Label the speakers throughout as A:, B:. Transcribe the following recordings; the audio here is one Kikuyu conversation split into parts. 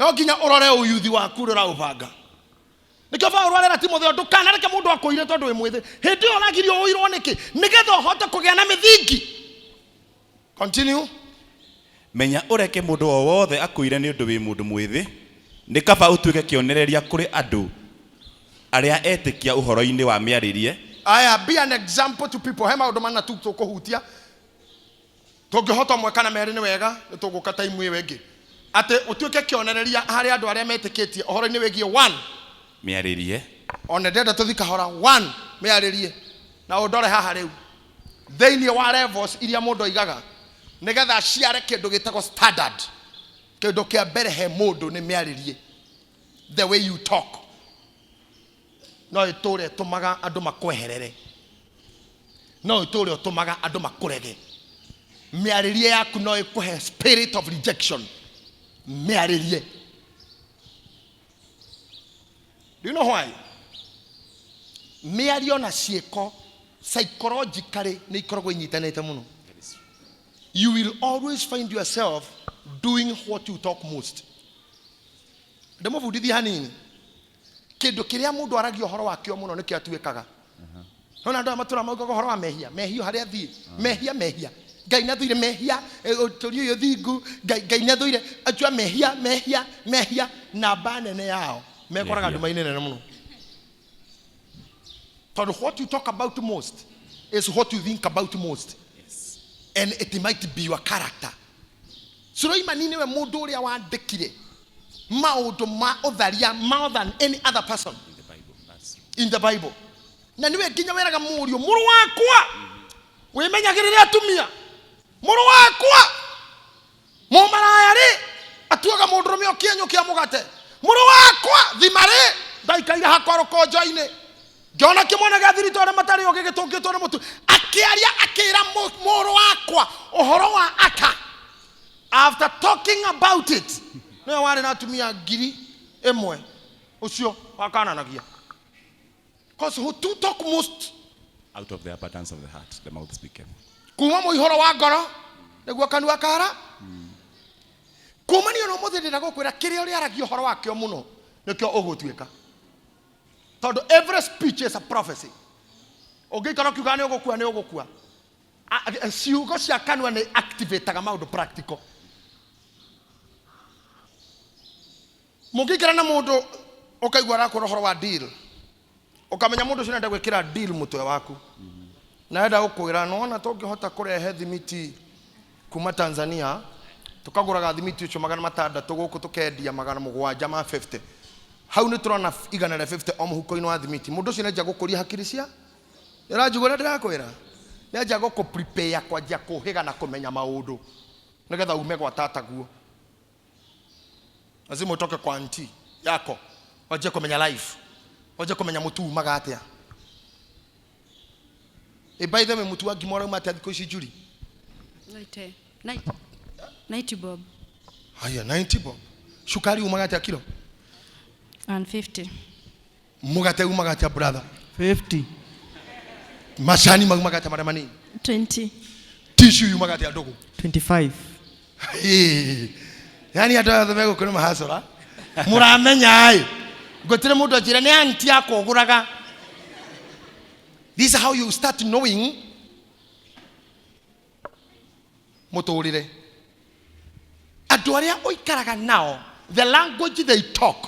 A: No nginya ũrore ũyuthi waku ũrĩa ũraũbanga. Nĩkĩo Paulo arera Timotheo, ndũkanareke mũndũ akũire tondũ wĩ mwĩthĩ. Hĩndĩ ĩyo ũragirio ũirwo nĩkĩ? Nĩgetha ũhote kũgĩa na mĩthingi. Continue.
B: Menya ũreke mũndũ o wothe akũire nĩ ũndũ wĩ mũndũ mwĩthĩ, nĩ kaba ũtuĩke kĩonereria kũrĩ andũ arĩa etĩkia ũhoro-inĩ wa mĩarĩrie,
A: Aya, be an example to people. He maũndũ mana tu tũkũhutia. Tũngĩhota ũmwe kana merĩ nĩ wega, nĩ tũgũka time ĩyo ĩngĩ. Atĩ ũtuĩke kĩonereria harĩ andũ arĩa metĩkĩtie ũhoro-inĩ wĩgiĩ one.
B: Mĩarĩrie.
A: Ona ndĩrenda tũthi kahora. One, mĩarĩrie. Na ũndore haha rĩu. Thĩinĩ wa levels iria mũndũ aigaga nĩgetha aciare kĩndũ gĩtagwo standard. Kĩndũ kĩa mbere he mũndũ nĩ mĩarĩrie. The way you talk. No ĩtũre ĩtũmaga andũ makweherere. No ĩtũre ũtũmaga andũ makũrege. Mĩarĩrie yaku no ĩkũhe spirit of rejection. Mĩarĩrie. Do you know why? Mĩario na ciĩko psychologically nĩ ikoragwo inyitanĩte mũno. You will always find yourself doing what you talk most. Ndĩmũbundithie hanini. Kĩndũ kĩrĩa mũndũ aragia ũhoro wakĩo mũno nĩkĩo atuĩkaga. Nona andũ aya matũra maugaga ũhoro wa mehia, mehia o harĩa athiĩ, mehia mehia. Ngai nĩ athũire mehia, ũtũri ũyũ thingu, Ngai Ngai nĩ athũire atua mehia mehia mehia. Namba nene yao mekoraga
B: Mehia.
A: nduma-inĩ nene mũno. Tondũ what you talk about most is what you think about most. And it might be your character. Suleimani nĩwe mũndũ ũrĩa wandĩkire maũndũ ma ũtharia more than any other person
B: In the Bible. That's true.
A: in the Bible. Na nĩwe nginya weraga mũriũ, mũrũ wakwa wĩmenyagĩrĩre atumia, mũrũ wakwa mũmaraya rĩ atuaga mũndũrũme o kĩenyũ kĩa mũgate, mũrũ wakwa thima rĩ ndaikaire hakwa rũkonjo-inĩ ngĩona kĩmwana gĩa thiritũ arĩa matarĩ ũgĩ gĩtũngĩtwo nĩ mũtu akĩaria akĩra mũrũ wakwa ũhoro wa aka. After talking about it, nĩwe warĩ na atumia 1000 ũcio wakananagia. Cause who to talk most
B: Out of the abundance of the heart, the mouth speaketh.
A: Kuma mũihũro wa ngoro nĩguo kanua kara. Kumania na ũmũthĩ ndĩrenda gũkwĩra kĩrĩa ũrĩaragia ũhoro wakĩo mũno nĩkĩo ũgũtuĩka. Tondũ every speech is a prophecy. Ũngĩikara ũkiuga nĩ ũgũkua nĩ ũgũkua. Ciugo cia kanua nĩ activataga maũndũ practical. Mũngĩikara na mũndũ ũkaigua arakwĩra ũhoro wa deal, ũkamenya mũndũ ũcio nĩenda gwĩkĩra deal mũtwe waku. Na enda gũkwĩra nĩwona tũngĩhota kũrehe thimiti kuma Tanzania, tũkagũraga thimiti ũcio 600 gũkũ tũkendia 750. Hau nĩ tũrona 150 o mũhuko-inĩ wa thimiti. Mũndũ ũcio nĩanjia gũkũria hakiri cia Nĩũranjigua ũrĩa ndĩrakwĩra? Nĩanjia gũkũ prepare kwanjia kũhĩga na kũmenya maũndũ nĩgetha ume gwa tataguo. Lazima utoke kwa auntie yako wanjie kũmenya life, wanjie kũmenya mũtu umaga atĩa. Ĩ by the way mũtu wa ngima ũrauma atĩa thikũ ici Julie?
C: 90. 90. 90 bob.
A: Haya 90 bob. Cukari umaga atĩa kilo?
C: 150.
A: Mũgate umaga atĩa brother?
D: 50.
A: Macani maumaga atĩa marĩa manini?
C: 20.
A: Tissue yumaga atĩa ndũgũ?
D: 25.
A: Hĩ. Yaani andũ aya othe megũkũ nĩ mahacora. Mũramenya ĩ. Ngũtire mũndũ anjĩra nĩ anti yakwa ũgũraga. This is how you start knowing mũtũrĩre. Andũ arĩa ũikaraga nao, the language they talk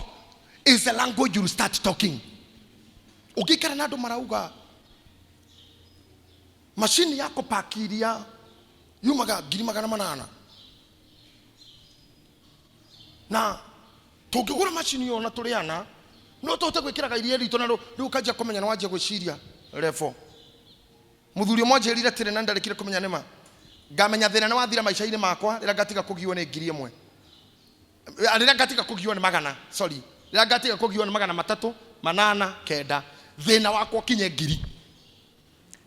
A: is the language you start talking. Ũngĩikara na andũ marauga macini ya kũpaki iria yumaga 800,000 na tũngĩgũra macini ĩyo na tũrĩ ana no tũhote gwĩkĩraga iria ritũ na rĩu ũkanjia kũmenya na wanjia gwĩciria level. Mũthuri ũmwe anjĩrire atĩrĩ na ndarĩkire kũmenya nĩma, ngamenya thĩna nĩ wathira maica-inĩ makwa rĩrĩa ngatiga kũgio nĩ 1000. Rĩrĩa ngatiga kũgio nĩ magana, sorry, rĩrĩa ngatiga kũgio nĩ 300, 800, 900, thĩna wakwa ũkinye ngiri.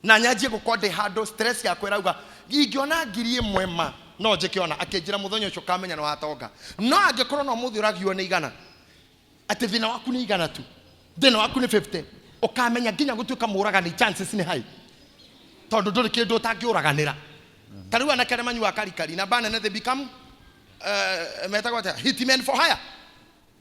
A: Na nyanjie gũkorwo ndĩ handũ stress yakwa ĩrauga ingĩona 1000 ma no njĩke ona. Akĩnjĩra mũthenya ũcio ũkamenya nĩ watonga. No angĩkorwo no mũthĩ ũragio nĩ 100, atĩ thĩna waku nĩ 100 tu, thĩna waku nĩ 50, ũkamenya nginya gũtuĩka mũũragani chances nĩ high, tondũ ndũrĩ kĩndũ ũtangĩũraganĩra. Ta rĩu anake arĩa manyuaga karikari namba nene they become metagwo atĩa, hitmen for hire.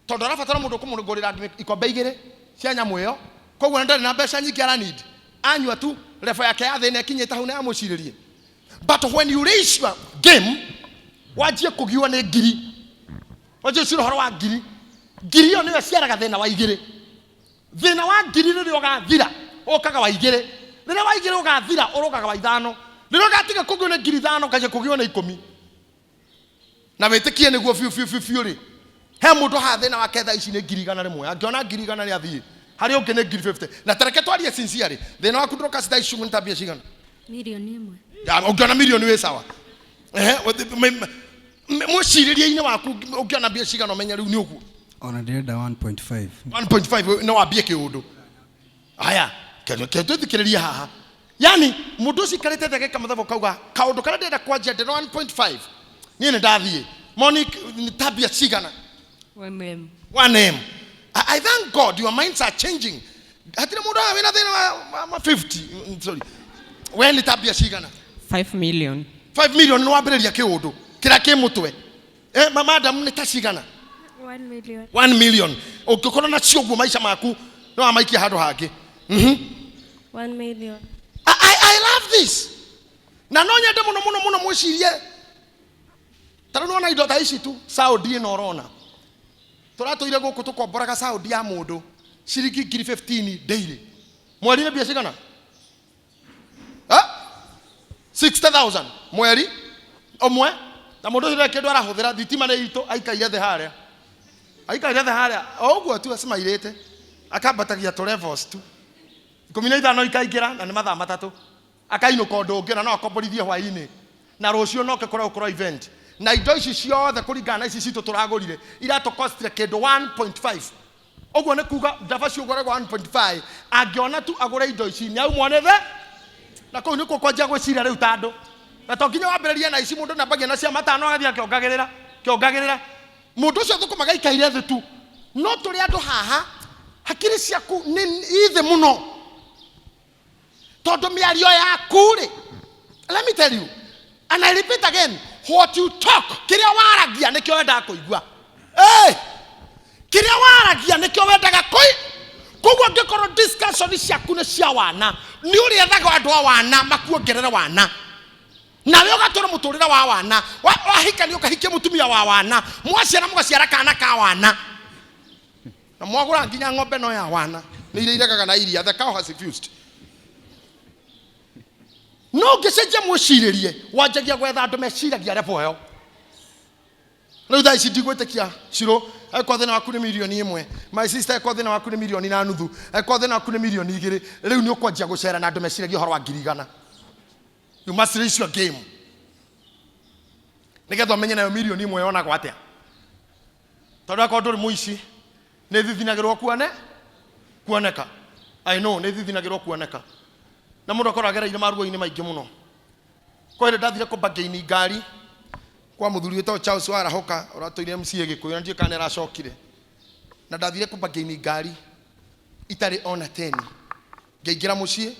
A: Tondũ arabatara mũndũ ũkũmũgũrĩra ikombe igĩrĩ cia nyamũ ĩyo. Koguo na ndarĩ na mbeca nyingĩ ara need. Anyua tu level yake ya thĩna ĩkinyĩte hau na yamũcirĩrie. But when you raise your game, wanjie kũgiwa nĩ ngiri. Wanjie gwĩciria ũhoro wa ngiri. Ngiri ĩyo nĩyo ĩciaraga thĩna wa igĩrĩ. Thĩna wa ngiri rĩrĩa ũgathira, ũkaga wa igĩrĩ. Rĩrĩa wa igĩrĩ ũgathira, ũrũgaga wa ithano. Rĩrĩa ũgatiga kũgio nĩ ngiri ithano, ũkanjia kũgio nĩ ikũmi. Na wĩtĩkie nĩguo biũ biũ biũ biũ rĩ, he mũndũ haha thĩna wake thaa ici nĩ 100,000. Angĩona 100,000 athiĩ. Harĩ ũngĩ nĩ ngiri 50. Na ta reke twarie sincerely, thĩna waku ndũroka thaa ici nĩ ta mbia cigana?
C: Mirioni ĩmwe.
A: Ya, ũngĩona mirioni wĩ sawa. Ehe, mwĩcirĩrie-inĩ waku ũngĩona mbia cigana ũmenye rĩu nĩ ũguo.
D: Ona ndĩrenda 1.5.
A: 1.5 no wambie kĩũndũ. Aya, twĩthikĩrĩrie haha. Yani mũndũ ũcio aikarĩte thĩ agĩka mathabu akauga kaũndũ karĩa ndĩrenda kwanjia ndĩna 1.5 niĩ nĩ ndathiĩ. Monique, nĩ ta mbia cigana?
E: 1M.
A: 1M. I thank God your minds are changing. Hatirĩ mũndũ haha wĩna thĩna wa 50. Sorry. We nĩ ta mbia cigana?
E: 5 million.
A: 5 million nĩ wambĩrĩria kĩũndũ kĩrĩa kĩ mũtwe. Madam nĩ ta cigana?
F: 1 million.
A: 1 million. Ũngĩkorwo nacio ũguo maica maku no wamaikia handũ hangĩ.
F: 1 million.
A: I love this. Na no nyende mũno mũno mũno mwĩcirie. Ta rĩu nĩwona indo ta ici tu, sound ĩno ũrona. Tũratũire gũkũ tũkomboraga sound ya mũndũ ciringi ngiri 15 daily. Mweri nĩ mbia cigana? 60,000 mweri ũmwe. Na mũndũ ũcio ndarĩ kĩndũ arahũthĩra, thitima nĩ itũ, aikaire thĩ harĩa. Aikaire thĩ harĩa, o ũguo tu acimairĩte. Akambatagia tũ levels tu. 15 ikaingĩra na nĩ mathaa matatũ. Akainũka ũndũ ũngĩ na no akomborithie hwaĩ-inĩ. Na rũciũ no oke kũrĩa gũkorwo event. Na indo ici ciothe kũringana na ici citũ tũragũrire, iratũcostire kĩndũ 1.5. Ũguo nĩ kuga ndaba ciũgũragwo 1.5, angĩona tu agũre indo ici, nĩ aumwo nĩ thĩ. Na kũu nĩkuo kwanjia gwĩciria rĩu ta andũ. Na to nginya wambĩrĩrie na ici, mũndũ nĩambagia na cia matano agathiĩ akĩongagĩrĩra, akĩongagĩrĩra. Mũndũ ũcio thũkũmaga aikaire thĩ tu. No tũrĩ andũ haha, hakiri ciaku nĩ ithĩ mũno. Tondũ mĩario yaku rĩ, let me tell you, and I repeat again, what you talk, kĩrĩa waragia nĩkĩo wendaga kũigua. Hey! Kĩrĩa waragia nĩkĩo wendaga kũi-. Koguo angĩkorwo discussion ciaku nĩ cia wana, nĩ ũrĩethaga andũ a wana makuongerere wana. Nawe ũgatũra mũtũrĩre wa wana. Wahikania ũkahikia mũtumia wa wana, mwaciara mũgaciara kana ka wana. Na mwagũra nginya ng'ombe no ya wana. Nĩ iria iregaga na iria, the cow has refused. No ũngĩcenjia mwĩcirĩrie, wanjagia gwetha andũ meciragia level ĩyo. Rĩu thaa ici ndigwĩtĩkia Shiro, angĩkorwo thĩna waku nĩ mirioni ĩmwe, my sister, angĩkorwo thĩna waku nĩ mirioni na nuthu, angĩkorwo thĩna waku nĩ mirioni igĩrĩ, rĩu nĩ ũkwanjia gũcera na andũ meciragia ũhoro wa ngiri igana. You must raise your game. Nĩgetha ũmenye nayo mirioni ĩmwe yonagwo atĩa. Tondũ akorwo ndũrĩ mũici, nĩ thithinagĩrwo kuoneka. I know, nĩ thithinagĩrwo kuoneka. Na mũndũ akorwo agereire maruo-inĩ maingĩ mũno. Kwa hĩndĩ ndathire kũbargain ngari kwa mũthuri wĩtagwo Charles Warahoka, ũratũire MCA Gĩkũyũ, na ndiũĩ kana nĩ aracokire. Na ndathire kũbargain ngari itarĩ ona teni. Ngĩingĩra mũciĩ,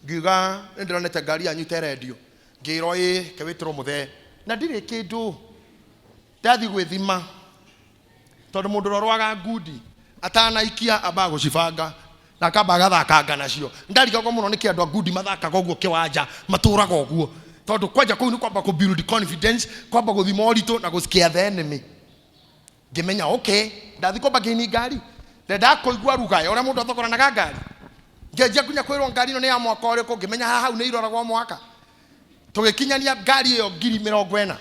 A: ngiuga nĩ ndĩronete ngari yanyu ta ĩrendio. Ngĩrwo ĩĩ, ke wĩtĩrwo mũthee. Na ndirĩ kĩndũ. Ndathiĩ gwĩthima. Tondũ mũndũ ũrĩa ũrũaga ngundi atanaikia ambaga gũcibanga na akamba agathakanga nacio. Ndarigagwo mũno nĩkĩ andũ a ngundi mathakaga ũguo kĩwanja, matũraga ũguo. Tondũ kwanja kũu nĩ kwamba kũ build confidence, kwamba gũthima ũritũ na gũ scare the enemy. Ngĩmenya okay, ndathiĩ kwamba ngĩini ngari. Ndendaga kũigua ruga ya ũrĩa mũndũ athogoranaga ngari. Ngĩanjia nginya kwĩrwo ngari ĩno nĩ ya mwaka ũrĩkũ, ngĩmenya haha hau nĩ iroragwo mwaka. Tũgĩkinyania ngari ĩyo ngiri mĩrongo ĩna.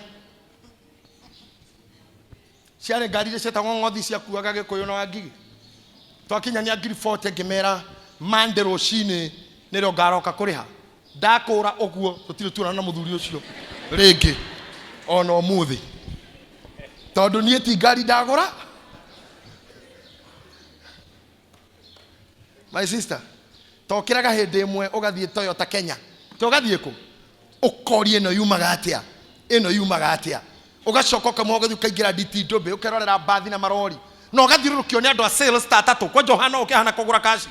A: Ciarĩ ngari iria cietagwo ng'othi ciakuaga Gĩkũyũ na Wangigĩ. Twakinyania ngiri 40 ngĩmera Monday rũcinĩ nĩrĩo ngaroka kũrĩha. Ndakũra ũguo tũtirĩ tuonana na mũthuri ũcio rĩngĩ ona ũmũthĩ. Tondũ niĩ ti ngari ndagũra. My sister, tokĩraga hĩndĩ ĩmwe ũgathiĩ Toyota Kenya. To ũgathiĩ kũ? Ũkoria ĩno yumaga atĩa? Ĩno yumaga atĩa? Ũgacoka ũkamũha ũgathiĩ ũkaingĩra DT Ndũmbe, ũkerorera mbathi na marori. Na ũgathiũrũrũkio nĩ andũ a sales ta atatũ. Kwanja ũhana ũũ ũkĩhana kũgũra kaci.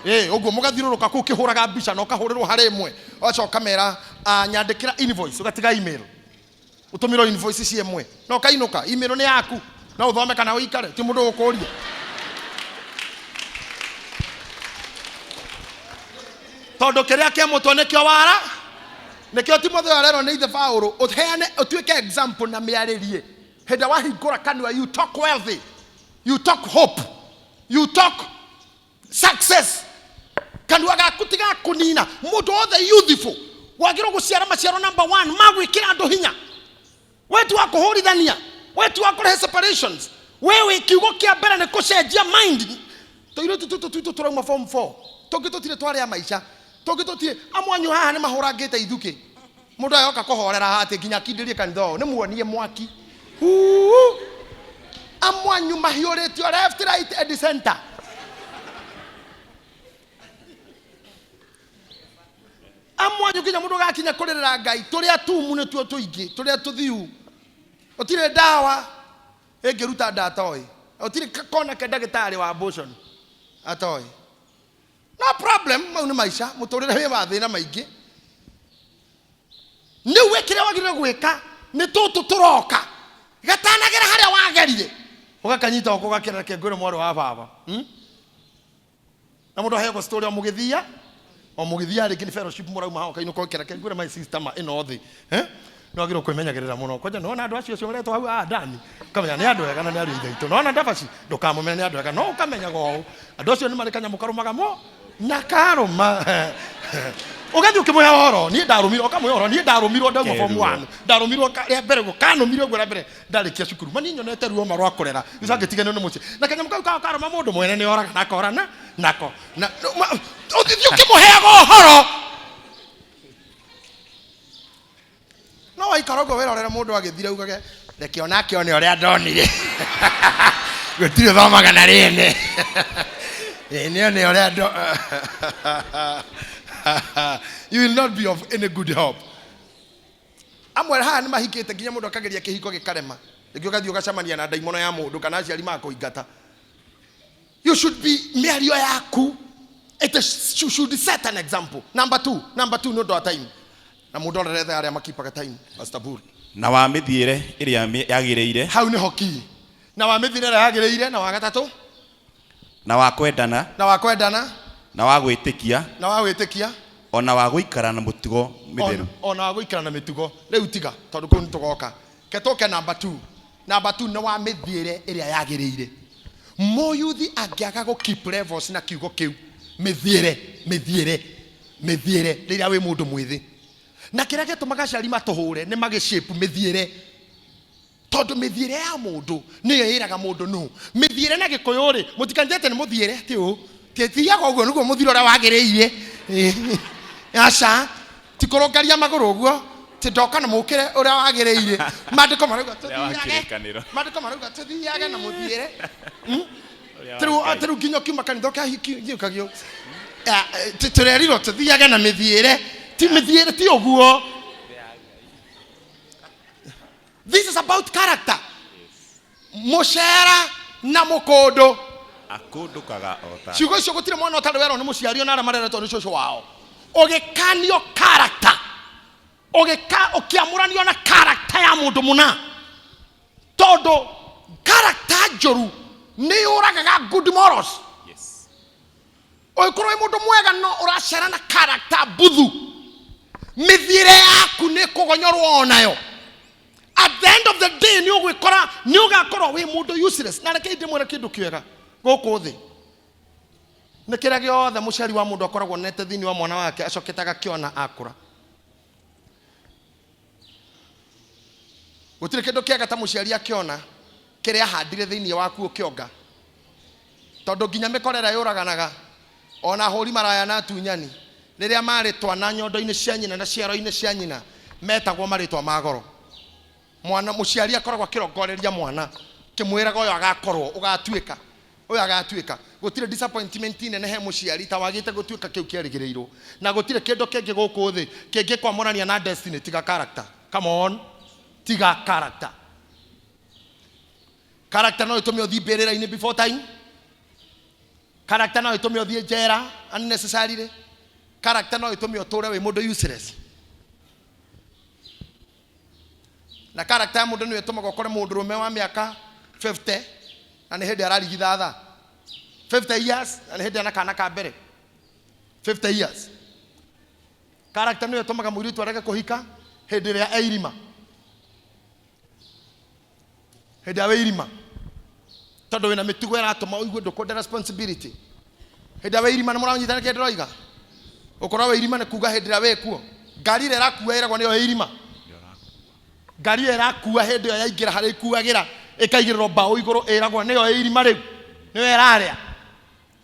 A: Ũguo mũgathiũrũrũka kũu ũkĩhũraga mbica na ũkahũrĩrwo harĩ ĩmwe. Ũgacoka ũkamera, nyandĩkĩra invoice, ũgatiga email. Ũtũmĩrwo invoice cia ĩmwe. Na ũkainũka, email nĩ yaku. No ũthome kana ũikare, ti mũndũ ũgũkũria. Tondũ kĩrĩa kĩa mũtwe nĩkĩo wara, nĩkĩo Timotheo arerwo nĩ ithe Paũlũ, ũheane ũtuĩke example na mĩarĩrie. Hĩndĩ ĩrĩa wahingũra kanua, you talk wealthy, you talk hope, you talk success. Kanua gaku ti gakũnina. Mũndũ wothe youthful wagĩrĩirwo gũciara maciaro number one ma gwĩkĩra andũ hinya. We ti wa kũhũrithania, we ti wa kũrehe separations. We wĩ kiugo kĩa mbere nĩ kũcenjia mind. Tũirĩtu tũtũ twitũ tũrauma form 4, tũngĩ tũtirĩ twarĩa maica, tũngĩ tũtirĩ. Amwe anyu haha nĩ mahũrangĩte ithukĩ. Mũndũ ayoka kũhorera haha atĩ nginya akindĩrie kanitha ũyũ, nĩ muonie mwaki. Huu. Amwe anyu mahiũrĩtio left, right and center. Amwe anyu nginya mũndũ gakinya kũrĩrĩra Ngai, tũrĩa tumu nĩtuo tũingĩ, tũrĩa tũthiu. Gũtirĩ ndawa ĩngĩruta nda atoĩ. Gũtirĩ kona ke ndagĩtarĩ wa abortion atoĩ. No problem, mau nĩ maica, mũtũrĩre wĩ mathĩna maingĩ. Nĩ we kĩrĩa wagĩrĩirwo gwĩka nĩ tũtũ tũroka. Gatanagera harĩa wagerire. Ũgakanyita ũko ũgakĩra reke ngwĩre mwarĩ wa baba. Na mũndũ aheagwo story o mũgĩthia, o mũgĩthia rĩngĩ nĩ fellowship mũrauma haha ũkainũka ũkera reke ngwĩre my sister ma ĩno thĩ. Nĩ wagĩrĩirwo kwĩmenyagĩrĩra mũno. Kwanja nĩwona andũ acio acio maretwo hau Dani, ũkamenya nĩ andũ ega na nĩ ariũ a Ithe witũ. Nĩwona Ndabaci, ndũkamũmene nĩ andũ ega, no ũkamenyaga ũũ, andũ acio nĩ marĩ kanyamũ karũmaga mo na karũma. Ũgathiĩ ũkĩmũhe ũhoro, niĩ ndarũmirwo, ũkamũhe ũhoro, niĩ ndarũmirwo ndauma form
B: Keruo.
A: 1, ndarũmirwo rĩa mbere ũguo, kanũmire ũguo rĩa mbere ndarĩkia cukuru. Ma niĩ nyonete ruo ma rwa kũrera, gĩcoka ngĩtiganĩrio nĩ mũciĩ. Na kanyamũ kau kao karũma mũndũ mwene nĩ oraga na akorana nako. Na, ũthiĩ ũkĩmũheaga ũhoro. No waikara ũguo wĩrorere mũndũ agĩthira ugage reke onake one ũrĩa ndonire. Gũtirĩ ũthomaga na rĩene. Ĩĩ, nĩ one ũrĩa ndo You will not be of any good help. Amwe haha nĩ mahikĩte nginya mũndũ akageria kĩhiko gĩkarema. Rĩngĩ ũgathiĩ ũgacemania na ndaimono ya mũndũ kana aciari makũingata. You should be mĩario yaku. It is, you should set an example. Number two, number two, nĩ ũndũ wa time. Na mũndũ arorere thaa arĩa makipaga time, Pastor Bull.
B: Na wa mĩthiĩre ĩrĩa yagĩrĩire.
A: Hau nĩho key. Na wa mĩthiĩre ĩrĩa yagĩrĩire, na wa gatatũ.
B: Na wa kwendana.
A: Na wa kwendana.
B: Na wa gwĩtĩkia.
A: Na wa gwĩtĩkia.
B: O na wa gũikara na mũtugo mĩtheru.
A: O na wa gũikara na mĩtugo. Rĩu tiga, tondũ kũu nĩtũgoka. Ke tũke number 2. Number 2 nĩ wa mĩthiĩre ĩrĩa yagĩrĩire. Mũyuthi angĩaga gũ keep levels na kiugo kĩu, mĩthiĩre, mĩthiĩre, mĩthiĩre, rĩrĩa wĩ mũndũ mwĩthĩ. Na kĩrĩa gĩtũmaga aciari matũhũre nĩ magĩ shape mĩthiĩre. Tondũ mĩthiĩre ya mũndũ nĩyo ĩraga mũndũ nũ. Mĩthiĩre na Gĩkũyũ rĩ, mũtikanjĩte nĩ mũthiĩre, ti ũũ. Ti thiaga ũguo nĩguo mũthiĩre ũrĩa wagĩrĩire. Aca, ti kũrũngaria magũrũ ũguo, ti ndoka na mũkĩre ũrĩa wagĩrĩire. Maandĩko marauga
B: Ũrĩa wa
A: tũthiage.
B: kĩrĩkanĩro.
A: Maandĩko marauga tũthiage na mũthiĩre.
B: Ũrĩa wa
A: Tarĩu,
B: Ngai.
A: tarĩu nginya ũkiuma kanitha ũkahikio. Tũrerirwo tũthiage na mĩthiĩre. Ti mĩthiĩre, ti ũguo. This is about character. Mũcera na mũkũndũ.
B: Akũndũkaga o ta.
A: Ciugo icio gũtirĩ mwana ũtarĩ werwo nĩ mũciari ona arĩa mareretwo nĩ cũcũ wao. Ũgĩkanio character. Ũkĩamũranio na character ya mũndũ mũna. Tondũ character njũru nĩ yũragaga good morals.
B: Yes.
A: Ũngĩkorwo wĩ mũndũ mwega no ũracera na character mbuthu, mĩthiĩre yaku nĩ kũgonyorwo onayo. At the end of the day nĩ ũgwĩkora nĩ ũgakorwo wĩ mũndũ useless. Na reke ndĩmwĩre kĩndũ kĩega gũkũ thĩ, nĩ kĩrĩa gĩothe mũciari wa mũndũ akoragwo onete thĩinĩ wa mwana wake acokete agakĩona akũra. Gũtirĩ kĩndũ kĩega ta mũciari akĩona kĩrĩa ahandire thĩinĩ waku ũkĩonga. Tondũ nginya mĩkora ĩrĩa yũraganaga ona ahũri maraya na atunyani rĩrĩa marĩ twana nyondo-inĩ cia nyina na ciaro-inĩ cia nyina metagwo marĩtwa ma goro. Mwana mũciari akoragwo akĩrongoreria mwana kĩmwĩraga ũyũ agakorwo ũgatuĩka, ũyũ agatuĩka. Gũtirĩ disappointment nene he mũciari ta wagĩte gũtuĩka kĩu kĩerĩgĩrĩirwo. Na gũtirĩ kĩndũ kĩngĩ gũkũ thĩ kĩngĩkwamũrania na destiny tiga character. Come on, tiga character. Character no ĩtũme ũthiĩ mbĩrĩra-inĩ before time. Character no ĩtũme ũthiĩ njera unnecessarily. Character no ĩtũme ũtũre wĩ mũndũ useless. Na character ya mũndũ nĩyo ĩtũmaga ũkore mũndũrũme wa mĩaka 50 na nĩ hĩndĩ ararigithatha. 50 years na nĩ hĩndĩ ana kana ka mbere. 50 years. Character nĩyo ĩtũmaga mũirĩtu arege kũhika hĩndĩ ĩrĩa e irima. Hĩndĩ ĩrĩa wĩ irima. Tondũ wĩna mĩtugo ĩratũma ũigue ndũkwenda responsibility. Hĩndĩ ĩrĩa wĩ irima nĩ mũranyita nĩkĩo ndĩroiga. Gũkorwo wĩ irima nĩ kuga hĩndĩ ĩrĩa wĩ kuo. Ngari ĩrĩa ĩrakua ĩragwo nĩyo ĩ irima. Ngari ĩyo ĩrakua hĩndĩ ĩyo yaingĩra harĩa ikuagĩra ĩkaigĩrĩrwo mbaũ igũrũ ĩragwo nĩyo ĩ irima rĩu. Nĩyo ĩrarĩa.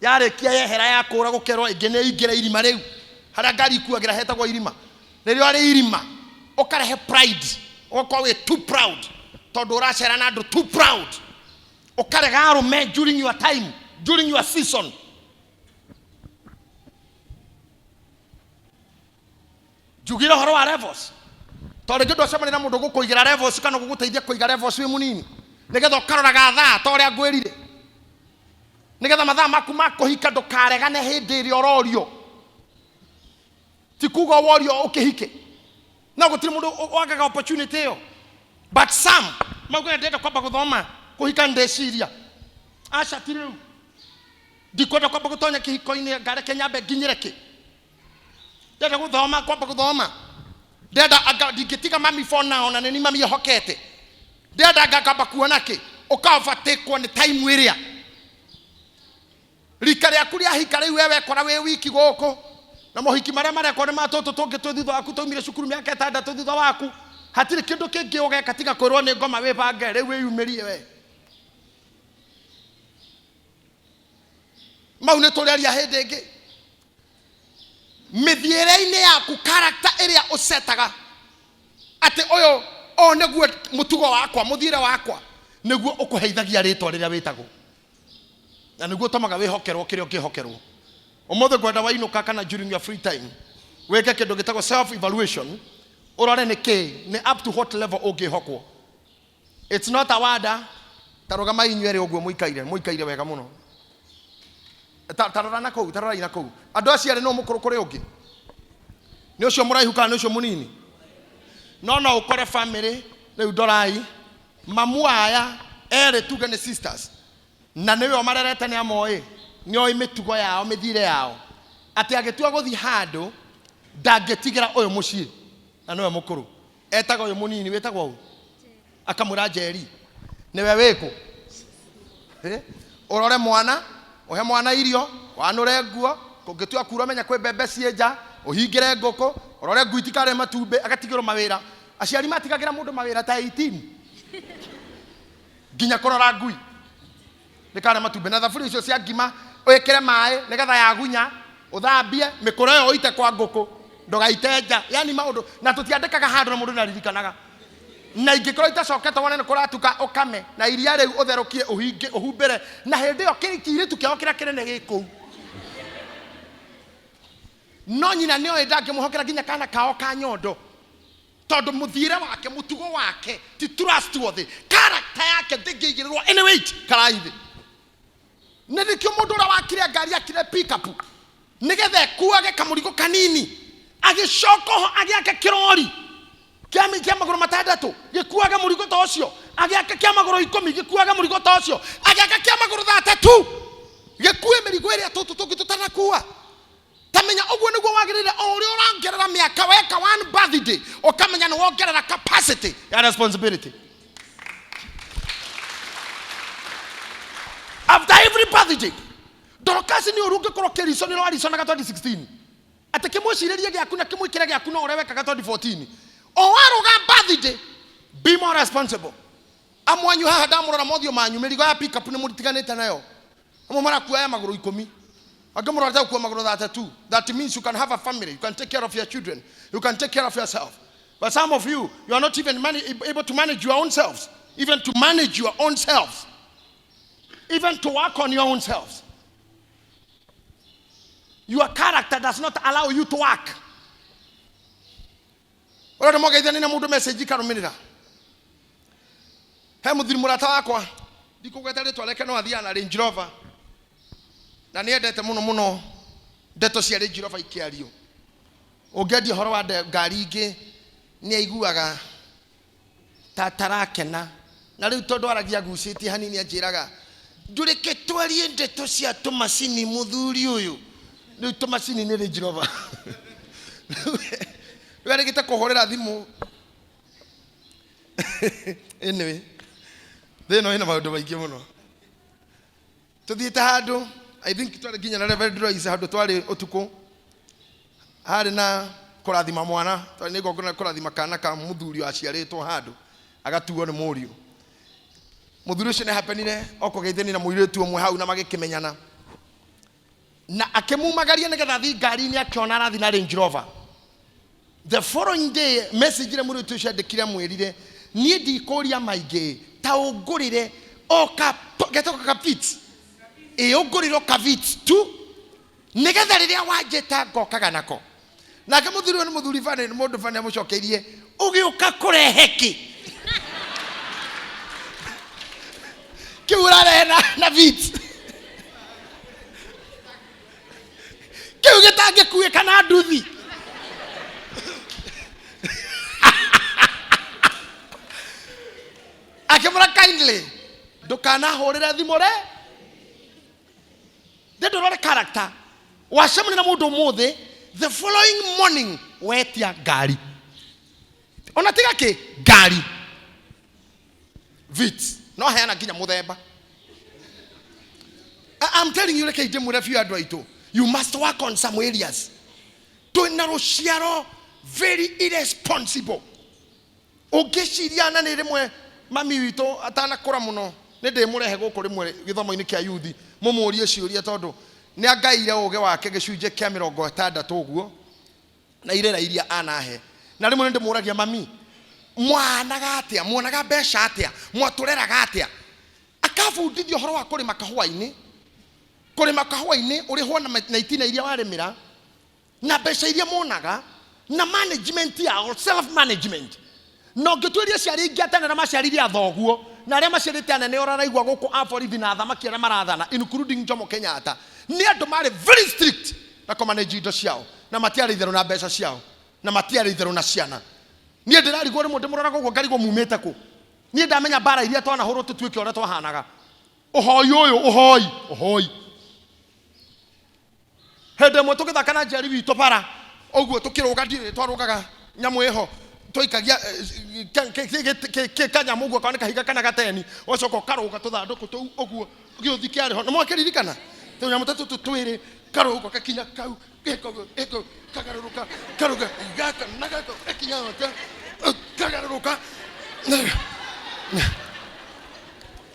A: Yarĩkia yehera yakũra gũkerwo ĩngĩ nĩ ĩingĩre irima rĩu. Harĩa ngari ikuagĩra hetagwo irima. Rĩrĩa rĩ irima ũkarehe pride, ũgakorwo wĩ too proud tondũ ũracera na andũ too proud. Ũkarega arũme during your time, during your season. Njugire ũhoro wa levels. Tondũ rĩngĩ ndwacemania na mũndũ ũgũkũigĩra levels kana ũgũgũteithia kũiga levels wĩ mũnini. Nĩgetha ũkaroraga thaa ta ũrĩa ngwĩrire. Nĩgetha mathaa maku ma kũhika ndũkaregane hĩndĩ ĩrĩa ũrorio. Ti kuga worio ũkĩhike. No gũtirĩ mũndũ wagaga opportunity ĩyo. But some maugaga ndĩrenda kwamba gũthoma kũhika ndeciria. Aca ti rĩu. Ndikwenda kwamba gũtonya kĩhiko-inĩ ngareke nyambe nginyĩre kĩ. Ndĩrenda gũthoma kwamba gũthoma. Ndĩrenda anga ndingĩtiga mami for now na nĩ mami ehokete. Ndĩrenda anga ngamba kuona kĩ. Ũka overtake nĩ time ĩrĩa. Rika rĩaku rĩahika rĩu we wekora wĩ wiki gũkũ. Na mohiki marĩa marekwo nĩ ma tũtũ tũngĩ twĩ thutha waku twaumire cukuru mĩaka ĩtandatũ thutha waku. Hatirĩ kĩndũ kĩngĩ ũgeka tiga kwĩrwo nĩ ngoma wĩbange rĩu wĩyumĩrie we. Mau nĩ tũrĩaria hĩndĩ ĩngĩ. Mĩthiĩre-inĩ yaku character ĩrĩa ũcetaga atĩ ũyũ ũyũ nĩguo mũtugo wakwa mũthiĩre wakwa nĩguo ũkũheithagia rĩtwa rĩrĩa wĩtagwo na nĩguo ũtũmaga wĩhokerwo kĩrĩa ũngĩhokerwo. Ũmũthĩ ngwenda wainũka kana during your free time wĩke kĩndũ gĩtagwo self evaluation ũrore nĩ kĩ nĩ up to what level ũngĩhokwo. It's not a word. Ta rũgamai inyuĩ erĩ ũguo mũikaire mũikaire wega mũno. Ta rora na kũu, ta rorai na kũu. Andũ acio erĩ nũ mũkũrũ kũrĩ ũngĩ? Nĩ ũcio mũraihu kana nĩ ũcio mũnini? No no ũkore family rĩu ndorai mamu aya erĩ tuge nĩ sisters na nĩwe ũmarerete nĩ amoĩ nĩ oĩ mĩtugo yao mĩthiĩre yao atĩ agĩtua gũthiĩ handũ ndangĩtigĩra ũyũ mũciĩ na nĩwe mũkũrũ etaga ũyũ mũnini wĩtagwo ũ akamwĩra Njeri nĩwe wĩkũ. Ũrore mwana ũhe mwana irio wanũre nguo kũngĩtua kura menya kwĩ mbembe ciĩ nja ũhingĩre ngũkũ ũrore ngui itikarĩe matumbĩ agatigĩrwo mawĩra. Aciari matigagĩra mũndũ mawĩra ta 18 nginya kũrora ngui ndĩkarĩe matumbĩ na thaburia icio cia ngima wĩkĩre maĩ nĩgetha yagunya ũthambie mĩkũro ĩyo ũite kwa ngũkũ ndũgaite nja. Yani maũndũ na tũtiandĩkaga handũ na mũndũ nĩaririkanaga. Na ingĩkorwo itacokete wone nĩ kũratuka ũkame na iria rĩu ũtherũkie ũhinge ũhumbĩre na hĩndĩ ĩyo kĩirĩtu kĩao kĩrĩa kĩnene gĩ kũu. No nyina nĩoĩ ndangĩmũhokera nginya kana kao ka nyondo tondũ mũthiĩre wake mũtugo wake ti trustworthy character yake ndĩngĩigĩrĩrwo any weight karai thĩ. Nĩ nĩkĩo mũndũ ũrĩa wakire ngari akire pickup nĩgetha ĩkuage kamũrigo kanini agĩcoka ho agĩake kĩrori kĩa magũrũ matandatũ gĩkuage mũrigo ta ũcio agĩaka kĩa magũrũ 10 gĩkuage mũrigo ta ũcio agĩaka kĩa magũrũ 32 gĩkue mĩrigo ĩrĩa tũtũ tũngĩ tũtanakua. Tamenya ũguo nĩguo wagĩrĩire o ũrĩa ũrongerera mĩaka weka one birthday ũkamenya nĩ wongerera capacity ya responsibility. After every birthday Dorcas nĩ ũru ũngĩkorwo ũkĩrico nĩ ũrariconaga 2016 atĩ kĩmwĩcirĩrie gĩaku na kĩmwĩkĩre gĩaku no ũrĩa wekaga 2014 o warũga birthday be more responsible. Amwe anyu haha ndamũrora mothiũ manyu mĩrigo ya pickup nĩ mũtiganĩte nayo. Amwe marakua ya magũrũ 10 angĩ mũrorete gũkua magũrũ 32. That means you can have a family, you can take care of your children, you can take care of yourself. But some of you, you are not even able to manage your own selves, even to manage your own selves, even to work on your own selves. Your character does not allow you to work. Ũrenda mwageithania na mũndũ message ikarũmĩrĩra. He mũthuri mũrata wakwa ndikũgweta rĩtwa rĩake no athiaga na Range Rover na nĩendete mũno mũno ndeto cia Range Rover ikĩario. Ũngĩendia ũhoro wa ngari ingĩ nĩ aiguaga ta tarakena. Na rĩu tondũ aragia agucĩtie hanini anjĩraga ndũreke twarie ndeto cia tũmacini mũthuri ũyũ. Rĩu tũmacini nĩ Range Rover. Rĩu arĩgĩte kũhũrĩra thimũ. Anyway, thĩ ĩno ĩna maũndũ maingĩ mũno. Tũthiĩte handũ, I think twarĩ nginya na Reverend Royce handũ twarĩ ũtukũ. Harĩ na kũrathima mwana, twarĩ na igongona rĩa kũrathima kana ka mũthuri waciarĩtwo handũ, agatuo nĩ mũriũ. Mũthuri ũcio nĩ happenire okũgeithania na mũirĩtu ũmwe hau na magĩkĩmenyana. Na akĩmumagaria nĩgetha athiĩ ngari-inĩ akĩona arathiĩ na Range Rover. The following day message ĩrĩa mũirĩtu ũcio andĩkire amwĩrire niĩ ndikũria maingĩ ta ũngũrĩre o ka getagwo ka Vitz. Ĩ ũngũrĩre o ka Vitz tu nĩgetha rĩrĩa wanjĩta ngokaga nako. Nake mũthuri ũyũ nĩ mũthuri bani, nĩ mũndũ bani amũcokeirie ũgĩũka kũrehe kĩ? Kĩu ũrarehe na Vitz. Kĩu gĩtangĩkuĩka na nduthi. Akĩmũra kindly ndũkanahũrĩre thimũ re ndĩ ndũrore character wacemania na mũndũ ũmũthĩ the following morning wetia ngari ona tiga kĩ ngari Vitz no heana nginya mũthemba. I'm telling you reke ndĩmwĩre biũ andũ aitũ you must work on some areas. Twĩna rũciaro very irresponsible. Ũngĩciria na nĩ rĩmwe mami witũ atanakũra mũno nĩ ndĩmũrehe gũkũ rĩmwe gĩthomo-inĩ kĩa yuthi mũmũrie ciũria tondũ nĩ angaire ũgĩ wake gĩcunjĩ kĩa mĩrongo ĩtandatũ ũguo na irĩra iria anahe. Na rĩmwe nĩ ndĩmũragia mami mwanaga atĩa, mwonaga mbeca atĩa, mwatũreraga atĩa? Akabundithia ũhoro wa kũrĩma kahũa-inĩ. Kũrĩma kahũa-inĩ ũrĩhwo na itina iria warĩmĩra na mbeca iria monaga na management yao, self management. Na ũngĩtuĩria aciari aingĩ a tene arĩa maciarire athoguo na arĩa maciarĩte anene ũraraigua gũkũ a borithi na athamaki arĩa marathana including Jomo Kenyatta nĩ andũ marĩ very strict na kũmanage indo ciao na matiarĩ itherũ na mbeca ciao na matiarĩ itherũ na ciana. Niĩ ndĩrarigwo rĩmwe ndĩmũroraga ũguo ngarigwo mumĩte kũ. Niĩ ndamenya mbara iria twanahũrwo tũtuĩke ũrĩa twahanaga. Ũhoi ũyũ, ũhoi, ũhoi. Hĩndĩ ĩmwe tũgĩthaka na njiari witũ bara ũguo tũkĩrũga ndiũĩ twarũgaga nyamũ ĩho twaikagia kanyamũ ũguo kana kahiga kana gateni ũgacoka ũkarũga tũthandũkũ tũu ũguo gĩũthi kĩarĩ ho nĩ mwakĩririkana tũnyamũ ta tũtũ twĩrĩ karũga gakinya kau gĩko kagarũrũka karũga gaka na gaka gakinya gaka kagarũrũka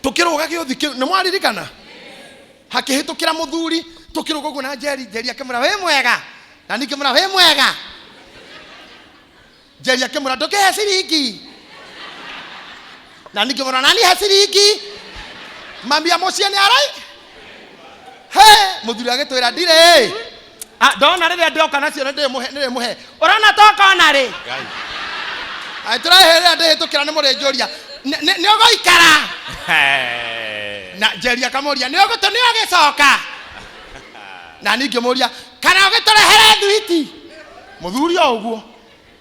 A: tũkĩrũga gĩũthi kĩu nĩ mwaririkana hakĩhĩtũkĩra mũthuri tũkĩrũga ũguo na Njeri. Njeri akĩmwĩra wĩ mwega, na niĩ ngĩmwĩra wĩ mwega. Njeri akĩmwĩra ndũkĩhe ciringi, na niĩ ngĩmwĩra nani he ciringi. Mami a mũciĩ nĩ arai he mũthuri agĩtwĩra ndirĩ ndona rĩrĩa ndĩoka nacio nĩ ndĩmũhe ũrona tokona rĩ tũrehe rĩrĩa ndĩhĩtũkĩra nĩ mũrĩnjũria nĩ ũgũikara na Njeri akamũria nĩ ũgũtũ nĩ ũgĩcoka na niĩ ngĩmũria kana ũgĩtũrehere thwiti mũthuri o ũguo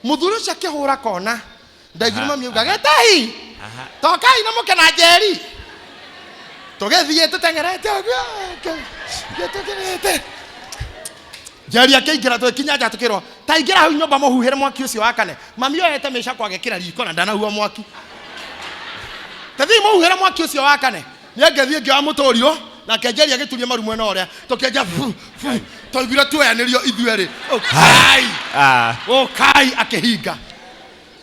A: mũthuri ũcio akĩhũra kona ndaiguire mami auga gĩtahi tokai na mũke na Njeri tũgĩthiĩ tũteng'erete ũguo tũkĩrĩte Njeri akĩingĩra tũgĩkinya nja tũkĩrwo ta ingĩra hau nyũmba mũhuhĩre mwaki ũcio wakane mami oyete mĩcakũ agekĩra riko na ndanahuha mwaki ta thiĩ mũhuhĩre mwaki ũcio wakane niĩ ngĩthiĩ ngĩoya mũtũrirũ nake Njeri agĩturia maru mwena ũrĩa tũkĩenja fu fu twaiguire tuoyanĩrio ithuerĩ ũkai ũkai akĩhinga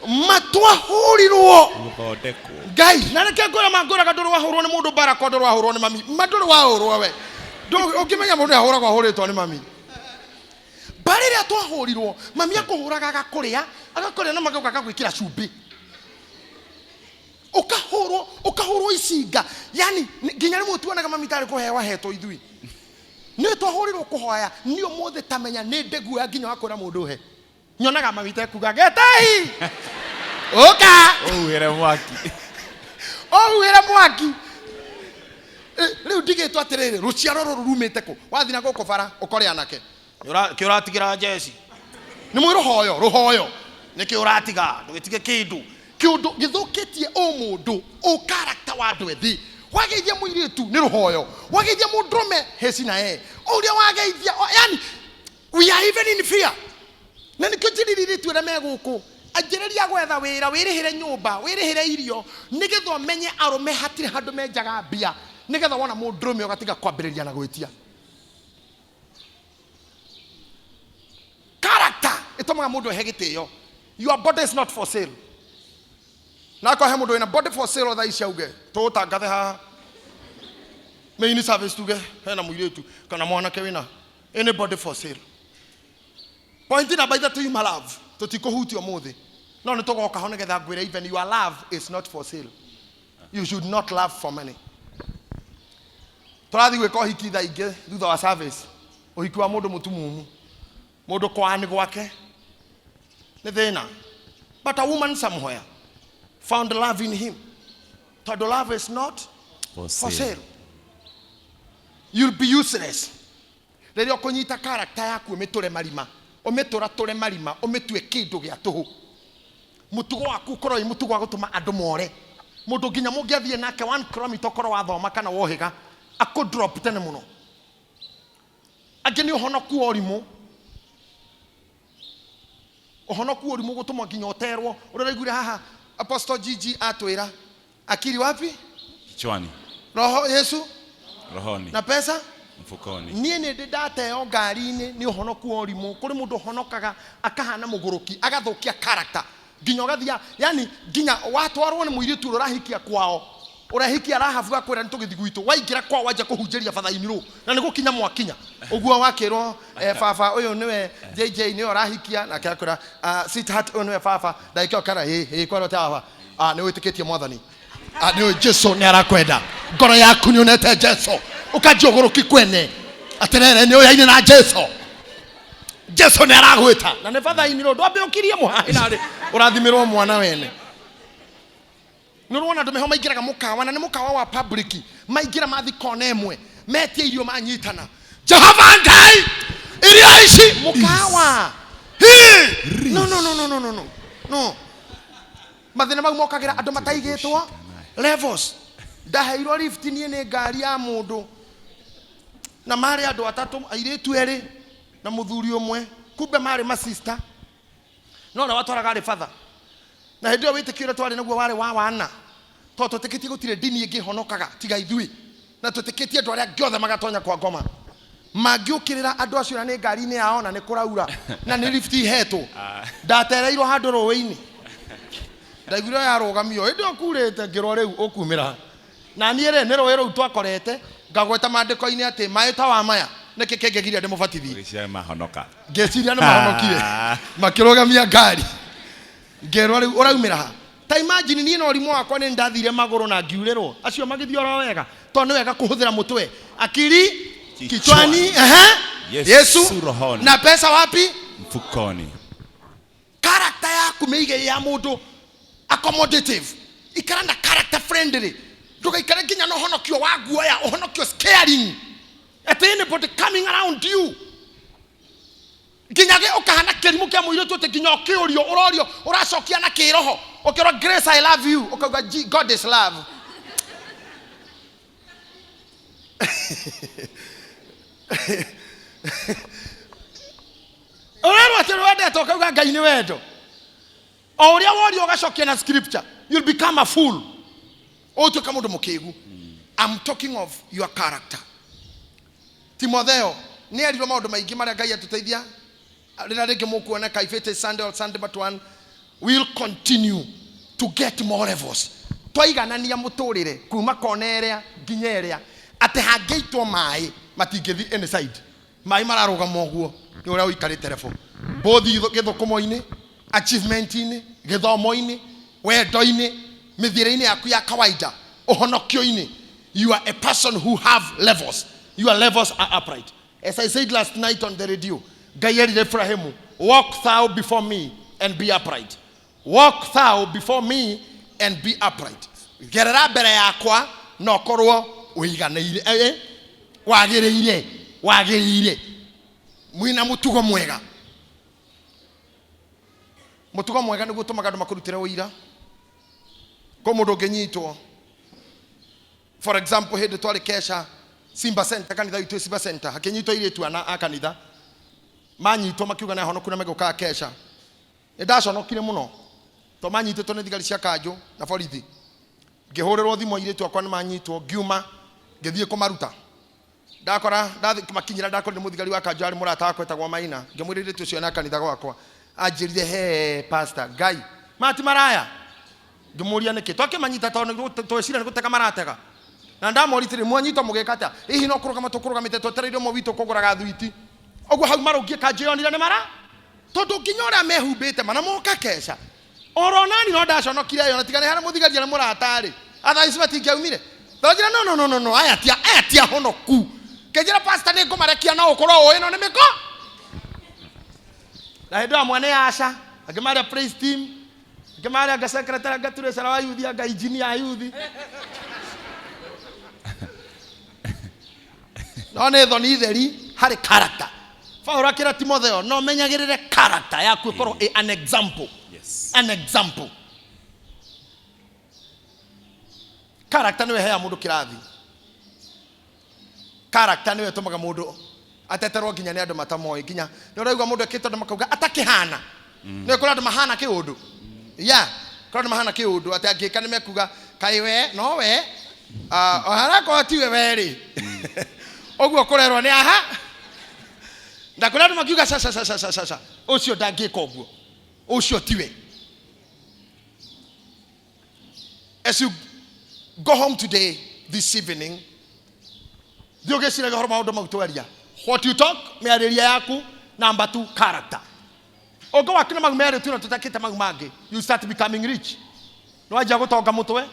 A: matwahũrirwo
B: Gũthondekwo.
A: Ngai na reke ngwĩra ma ngwĩraga ndũrĩ wahũrwo nĩ mũndũ mbara kwa ndũrĩ wahũrwo nĩ mami ma ndũrĩ wahũrwo we ũngĩmenya mũndũ ahũragwo ahũrĩtwo nĩ mami mbarĩ ĩrĩa twahũrirwo mami akũhũraga agakũrĩa agakũrĩa na magego agagwĩkĩra cumbĩ ũkahũrwo ũkahũrwo icinga yani nginya rĩmwe tuonaga mami tarĩ kũheo ahetwo ithuĩ nĩ twahũrirwo kũhoya niĩ ũmũthĩ tamenya nĩ ndĩguoya nginya wa kwĩra mũndũ he nyonaga mami tekuga getai ũka
B: Ũhuhĩre mwaki.
A: Ũhuhĩre mwaki. Rĩu ndigĩtwo atĩrĩrĩ rũciaro rũrũ rumĩte kũ wathiĩ na gũkũ bara ũkore anake kĩ ũratigĩra njeci nĩ mwĩ rũhoyo rũhoyo nĩkĩ ũratiga ndũgĩtige kĩndũ kĩu Kĩũndũ gĩthũkĩtie ũmũndũ, ũkarakta wa andũ ethĩ. Wageithia mũirĩtu nĩ rũhoyo, wageithia mũndũrũme heci na e ũrĩa wageithia, yani we are even in fear. Na nĩkĩo njĩrĩire airĩtu arĩa me gũkũ, anjĩrĩria gwetha wĩra, wĩrĩhĩre nyũmba, wĩrĩhĩre irio, nĩgetha ũmenye arũme hatirĩ handũ menjaga mbia, nĩgetha wona mũndũrũme ũgatiga kwambĩrĩria na gwĩtia. Character ĩtũmaga mũndũ ehe gĩtĩo. Your body is not for sale. Na akorwo he mũndũ wĩna body for sale thaa ici auge tũũtangathe haha main service, tuge hena mũirĩtu kana mwanake wĩna any body for sale. Point namba 3, yuma love tũtikũhutia ũmũthĩ, no nĩ tũgoka ho nĩgetha ngwĩre even your love is not for sale. You should not love for money. Tũrathiĩ gwĩka ũhiki thaa ingĩ thutha wa service, ũhiki wa mũndũ mũtumumu, mũndũ kwani gwake nĩ thĩna. But a woman somewhere found love in him, tondũ love is not
B: for
A: for
B: sale.
A: Sale. You'll be useless rĩrĩa ũkũnyita character yaku, ũmĩtũre marima, ũmĩtũratũre marima, ũmĩtue kĩndũ gĩa tũhũ. Mũtugo waku ũkorwo wĩ mũtugo wa gũtũma andũ more. Mũndũ nginya mũngĩathiĩ nake 1 kilometer, ũkorwo wathoma kana wohĩga, akũ drop tene mũno. Angĩ nĩ ũhonoku wa ũrimũ, ũhonoku wa ũrimũ gũtũma nginya ũterwo. Ũrĩa ũraiguire haha Apostle Gigi atwĩra, akili wapi?
B: Kichwani.
A: Roho Yesu
B: Rohoni.
A: Na pesa
B: mfukoni.
A: Niĩ nĩ ndĩ ndateo ngari-inĩ nĩ ũhonoku wa ũrimũ. Kũrĩ mũndũ ũhonokaga akahana mũgũrũki, agathũkia character nginya ũgathia, yani nginya watwarwo nĩ mũirĩtu ũrĩa ũrahikia kwao, ũrahikia Rahabu, akwĩra nĩ tũgĩthiĩ gwitũ. Waingĩra kwao wanjia kũhunjĩria bathaini rũ na nĩ gũkinya mwakinya ũguo wakĩrwo, baba ũyũ nĩwe JJ, nĩwe ũrahikia. Nake akwĩra, "Sweetheart, ũyũ nĩwe baba." Ndagĩka ĩyo kana hĩ hĩ kwarwo ta baba, nĩ wĩtĩkĩtie Mwathani? Nĩ Jesu nĩ arakwenda, ngoro yaku nĩ onete Jesu, ũkanjia ũgũrũki kwene atĩrĩrĩ, nĩ ũyaine na Jesu, Jesu nĩ aragwĩta na nĩ bathaini rũ ndwambe ũkirie mũhaĩ narĩ ũrathimĩrwo mwana wene. Nĩ ũrona andũ meho maingĩraga mũkawa, na nĩ mũkawa wa public, maingĩra mathi kona ĩmwe, metia irio, manyitana, Jehova Ngai, irio ici mũkawa. Hi! No, no, no, no, no, no, no, no. Mathĩna mau mokagĩra andũ mataigĩtwo levels. Ndaheirwo lift niĩ nĩ ngari ya mũndũ, na marĩ andũ atatũ, airĩtu erĩ na mũthuri ũmwe. Kumbe marĩ masista, no ũrĩa watwaraga arĩ batha. Na hĩndĩ ĩyo wĩtĩkio ũrĩa twarĩ naguo warĩ wa wana, tondũ twĩtĩkĩtie gũtirĩ ndini ĩngĩ ĩhonokaga tiga ithuĩ, na twĩtĩkĩtie andũ arĩa angĩ othe magatonya kwa ngoma mangĩũkĩrĩra andũ acio. Na nĩ ngari-inĩ yao, na nĩ kũraura, na nĩ lift ihetwo. Ndatereirwo handũ rũĩ-inĩ, ndaiguire yarũgamio hĩndĩ ĩyo kurĩte, ngĩrwo rĩu ũkumĩra na niĩ rĩ nĩ rũĩ rũu twakorete. Ngagweta maandĩko-inĩ atĩ maĩ ta wa maya nĩkĩ kĩngĩgiria ndĩmũbatithie?
B: Ũgĩciria mahonoka.
A: Ngĩciria nĩ mahonokire. Makĩrũgamia ngari, ngĩrwo rĩu ũraumĩra ha. Ta imagine, niĩ na ũrimũ wakwa nĩ ndathire magũrũ na ngiurĩrwo, acio magĩthiĩ oro wega, tondũ nĩ wega kũhũthĩra mũtwe. Akili kichwani, ehe.
B: Yesu
A: Yesu
B: rohoni.
A: Na pesa wapi?
B: Mfukoni.
A: Character yaku mĩige ya mũndũ accommodative, ikara na character friendly. Ndũgaikare nginya na ũhonokio wa guoya, ũhonokio scaring at anybody coming around you, nginya gĩ ũkahana kĩrimũ kĩa mũirĩtu, atĩ nginya ũkĩũrio ũrorio ũracokia na kĩroho. Ũkĩrwo, "Grace, I love you," ũkauga, "God is love." Ũrerwo atĩ wendetwo, ũkauga Ngai nĩ wendo. O ũrĩa worio ũgacokia na scripture. You'll become a fool, ũtuĩka mũndũ mũkĩgu. I'm talking of your character. Timotheo nĩ erirwo maũndũ maingĩ marĩa Ngai atũteithia. Rĩrĩa rĩngĩ mũkuoneka, if it is Sunday or Sunday but one, we'll continue to get more levels. Twaiganania mũtũrĩre kuma kona ĩrĩa nginya ĩrĩa, atĩ hangĩitwo maĩ matingĩthi any side, maĩ mararũgama ũguo nĩ ũrĩa ũikarĩte level, both gĩthũkũmo-inĩ, achievement-inĩ, gĩthomo-inĩ, wendo-inĩ, mĩthiĩre-inĩ yaku ya kawaida, ũhonokio-inĩ. You are a person who have levels. Your levels are upright. As I said last night on the radio, Ngai erire Ibrahimu, "Walk thou before me and be upright. Walk thou before me and be upright." Gerera mbere yakwa na ũkorwo ũiganĩire, wagĩrĩire, wagĩrĩire, mwĩna mũtugo mwega. Mũtugo mwega nĩguo ũtũmaga andũ makũrutĩre ũira. Kwĩ mũndũ ũngĩnyitwo, for example, hĩndĩ twarĩ kesha Simba Center, kanitha witũ Simba Center, hakĩnyitwo airĩtu ana a kanitha, manyitwo makiuga nĩ ahonoku na megũkaga kesha. Nĩ ndaconokire mũno to manyitĩtwo nĩ thigari cia kanjũ na borithi. Ngĩhũrĩrwo thimũ airĩtu akwa nĩ manyitwo, ngiuma ngĩthiĩ kũmaruta. Ndakora ndathi makinyĩra, ndakorire mũthigari wa kanjũ arĩ mũrata wakwa etagwo Maina. Ngĩmwĩra airĩtu ũcio na kanitha gwakwa. Anjĩrire, he pastor, Ngai mati maraya. Ngĩmũria nĩkĩ twakĩmanyita, tondũ tweciria nĩ gũtega maratega. Na ndamorire mwanyitwo mũgĩka atĩa? Hihi no kũrũgama tũkũrũgamĩte twetereire ũmwe witũ kũgũraga thwiti. Ũguo hau marũngiĩ kanjũ yonire nĩ mara, tondũ nginya ũrĩa mehumbĩte mana moka kesha. Oro nani no ndaconokire ĩyo, na tiga nĩ harĩ mũthigari arĩ mũrata-rĩ, athaa ici matingĩaumire. Tondũ no no no no no, aya ti, aya ti ahonoku. Kĩnjĩra pastor nĩ ngũmarekia, no ũkorwo ũĩ no nĩ mĩko. Na hĩndĩ ĩyo amwe nĩ aca, angĩ marĩa praise team, angĩ marĩa anga secretary, anga treasurer wa youth, anga engineer a youth. No nĩ thoni theri harĩ character. Paulo akĩra Timotheo, no menyagĩrĩre character yaku ĩkorwo ĩ an example.
B: Yes.
A: An example. Character nĩwe ĩheaga mũndũ kĩrathi. Character nĩwe ĩtũmaga mũndũ ateterwo nginya nĩ andũ matamoĩ. Nginya nĩ ũraigua mũndũ ekĩte ũndũ makauga atakĩhana. Nĩ kũrĩ andũ mahana kĩũndũ. Yeah, kũrĩ andũ mahana kĩũndũ atĩ angĩka nĩ mekuga kaĩ we no we, o harakorwo tiwe we rĩ. Ũguo kũrerwo nĩ aha. Na kũrĩ andũ makiuga ca ca ca ca ca ca, ũcio ndangĩka ũguo, ũcio tiwe. As you go home today, this evening, thiĩ ũgĩciragia ũhoro maũndũ mau twaria. What you talk, mĩarĩrie yaku, number 2, character. Ũngĩwakina mau merĩ tu na tũtakĩte mau mangĩ, you start becoming rich. Nĩwanjia gũtonga mũtwe,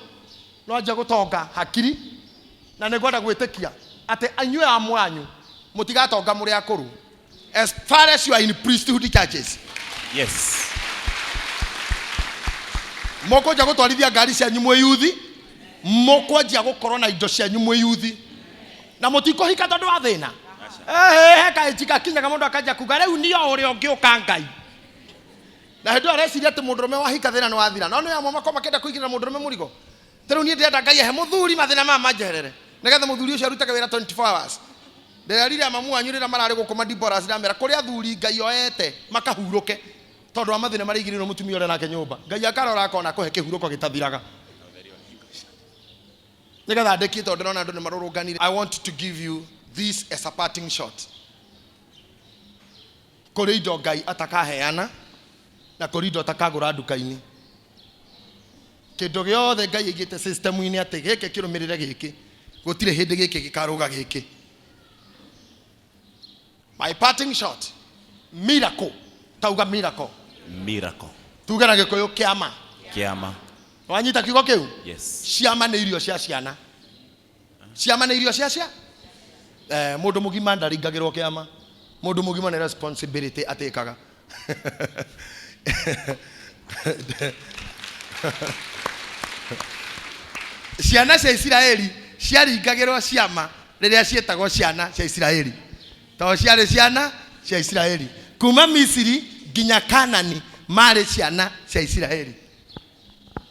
A: nĩwanjia gũtonga hakiri, na nĩngwenda gwĩtĩkia atĩ inyuĩ amwe anyu mũtigatonga mũrĩ akũrũ. As far as you are in priesthood churches.
B: Yes.
A: Mũkwanjia gũtwarithia ngari cianyu mwĩ yuthi, mũkwanjia gũkorwo na indo cianyu mwĩ yuthi, na mũtikũhika tondũ wa thĩna. Ehe, kaĩ gakinyaga mũndũ akanjia kuga rĩu nio ũrĩa ũngĩũka Ngai. Na hĩndĩ ĩyo areciria atĩ mũndũrũme wahika thĩna nĩ wathira. No nĩ amwe makorwo makĩenda kũigĩrĩra mũndũrũme mũrigo. Ta rĩu niĩ ndĩrenda Ngai ahe mũthuri mathĩna maya manjeherere, nĩgetha mũthuri ũcio arutage wĩra 24 hours. Ndĩrerire mamu wanyu rĩrĩa mararĩ gũkũ Madiboras, ndamera kũrĩ athuri Ngai oete makahurũke tondũ wa mathĩna marĩa aigĩrĩirwo mũtumia ũrĩa nake nyũmba. Ngai akarora akona akũhe kĩhurũko gĩtathiraga. Nĩgetha ndĩkie tondũ ndĩrona andũ nĩ marũrũnganire. I want to give you this as a parting shot. Kũrĩ indo Ngai atakaheana na kũrĩ indo atakagũra nduka-inĩ. Kĩndũ gĩothe Ngai aigĩte system-inĩ atĩ gĩkĩ kĩrũmĩrĩre gĩkĩ, gũtirĩ hĩndĩ gĩkĩ gĩkarũga gĩkĩ. My parting shot, miracle. Tauga miracle.
B: Miracle.
A: Tuge na Gĩkũyũ kĩama.
B: Kĩama.
A: Wanyita kiugo kĩu?
B: Yes.
A: Ciama nĩ irio cia ciana. Ciama nĩ irio cia cia? Mũndũ mũgima ndaringagĩrwo kĩama. Mũndũ mũgima nĩ responsibility atĩkaga. Ciana cia Isiraeli ciaringagĩrwo ciama rĩrĩa ciĩtagwo ciana cia Isiraeli. Tondũ ciarĩ ciana cia Isiraeli. Kuma Misiri nginya Kanani marĩ ciana cia Isiraeli.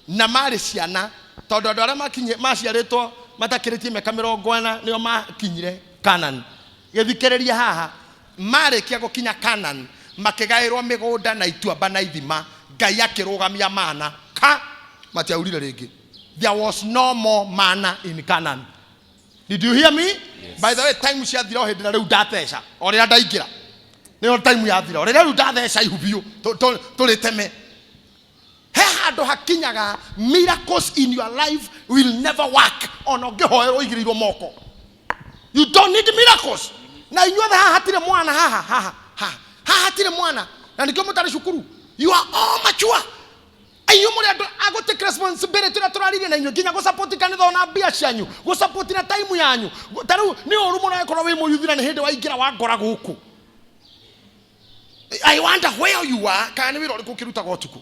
A: Na marĩ ciana tondũ andũ arĩa maciarĩtwo matakĩrĩtie mĩaka mĩrongo ĩna nĩo makinyire Kanani. Gĩthikĩrĩria haha, marĩkia gũkinya Kanani makĩgaĩrwo mĩgũnda na ituamba na ithima. Ngai akĩrũgamia mana ka matiaurire rĩngĩ. There was no more manna in Canaan. Did you hear me?
B: Yes.
A: By the way, time ciathira o hĩndĩ na rĩu ndatheca. O rĩrĩa ndaingĩra. Nĩyo time yathira. O rĩrĩa rĩu ndatheca ihu biũ, tũrĩteme. He handũ hakinyaga miracles in your life will never work. Ona ũngĩhoerwo ũigĩrĩirwo moko. You don't need miracles. Na inyuothe haha hatirĩ mwana, haha, haha, haha. Haha hatirĩ mwana. Na nĩkĩo mũtarĩ cukuru. You are all mature. Inyuĩ mũrĩ andũ a gũ take responsibility ũrĩa tũraririe na inyuĩ, nginya gũ support kanitha ona mbia cianyu, gũ support na time yanyu. Ta rĩu nĩ ũru mũno angĩkorwo wĩ mũyuthi na nĩ hĩndĩ waingĩra wangora gũkũ. I wonder where you are, kana nĩ wĩra ũrĩkũ ũkĩrutaga ũtukũ.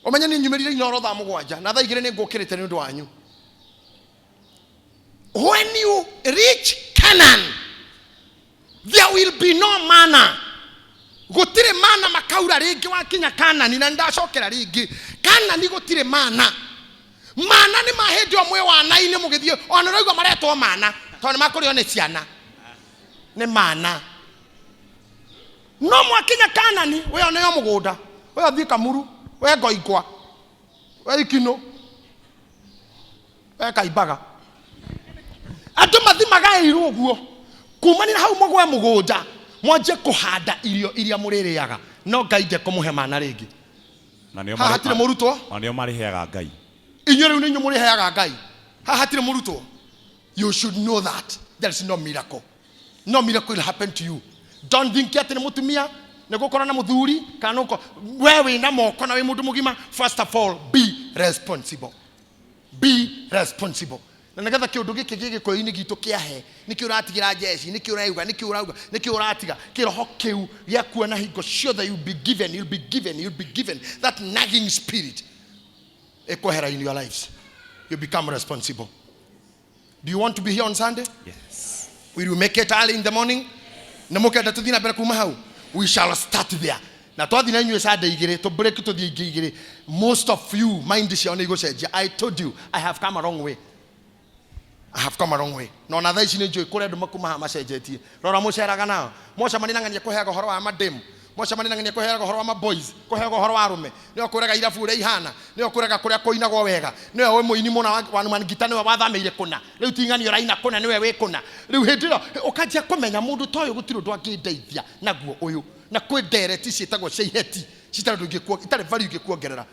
A: Ũmenye nĩ nyumĩrire Inooro thaa mũgwanja na thaa igĩrĩ nĩ ngũkĩrĩte nĩ ũndũ wanyu. When you reach Canaan, there will be no manna. Gũtirĩ mana makaura rĩngĩ wakinya Kanani, na nĩndacokera rĩngĩ Kanani gũtirĩ mana. Mana nĩ ma hĩndĩ ĩyo mwĩ wana-inĩ mũgĩthiĩ, ona ũraigua maretwo mana tondũ nĩ makũrĩo nĩ ciana, nĩ mana. No mwakinya Kanani, we oneo mũgũnda, we ũthiĩ Kamuru, we Ngoingwa, we Ikinũ, we Kaimbaga. Andũ mathimaga ĩirwo ũguo kumania na hau mũgwe mũgũnda mwanjie kũhanda irio iria mũrĩrĩaga, no Ngai ndekũmũhe mana rĩngĩ.
B: Na nĩo
A: Haha
B: marĩ-
A: hatirĩ mũrutwo.
B: Na nĩo marĩheaga Ngai.
A: Inyuĩ rĩu nĩ inyuĩ mũrĩheaga Ngai. Haha hatirĩ mũrutwo. You should know that there is no miracle. No miracle will happen to you. Don't think atĩ nĩ mũtumia nĩ gũkorwo na mũthuri kana nĩ we wĩna moko na wĩ mũndũ mũgima. First of all, be responsible. Be responsible. Na nĩgetha kĩũndũ gĩkĩ gĩ gĩkũyũ-inĩ gitũ kĩahe, nĩkĩo ũratigĩra jeshi, nĩkĩo ũrauga, nĩkĩo ũrauga, nĩkĩo ũratiga. Kĩroho kĩu gĩa kuona hingo ciothe, you'll be given, you'll be given, you'll be given. That nagging spirit ĩkwehera in your lives. You become responsible. Do you want to be here on Sunday?
B: Yes.
A: Will you make it early in the morning? Na mũkenda tũthiĩ na mbere kuma hau? We shall start there. Na twathiĩ na inyuĩ Sunday igĩrĩ, tũ break tũthiĩ ingĩ igĩrĩ. Most of you mind ciao nĩ igũcenjia. I told you, I have come a long way. I have come a long way. Na ona thaa ici nĩ njũĩ kũrĩa andũ makuma haha macenjetie. Rora mũceraga nao. Mwacemania na ng'ania kũheaga ũhoro wa mademu. Mwacemania na ng'ania kũheaga ũhoro wa maboys, kũheaga ũhoro wa arũme. Nĩwe ũkwĩraga irabu ũrĩa ihana, nĩwe ũkwĩraga kũrĩa kũinagwo wega, nĩwe wĩ mũini mũna wa wa ngita, nĩwe wathamĩire kũna. Rĩu ti ng'ania ũraina kũna, nĩwe wĩ kũna. Rĩu hĩndĩ ĩyo ũkanjia kũmenya mũndũ ta ũyũ gũtirĩ ũndũ angĩndeithia naguo ũyũ. Na kwĩ ndereti ciĩtagwo cia iheti, citarĩ ũndũ itarĩ value ingĩkuongerera.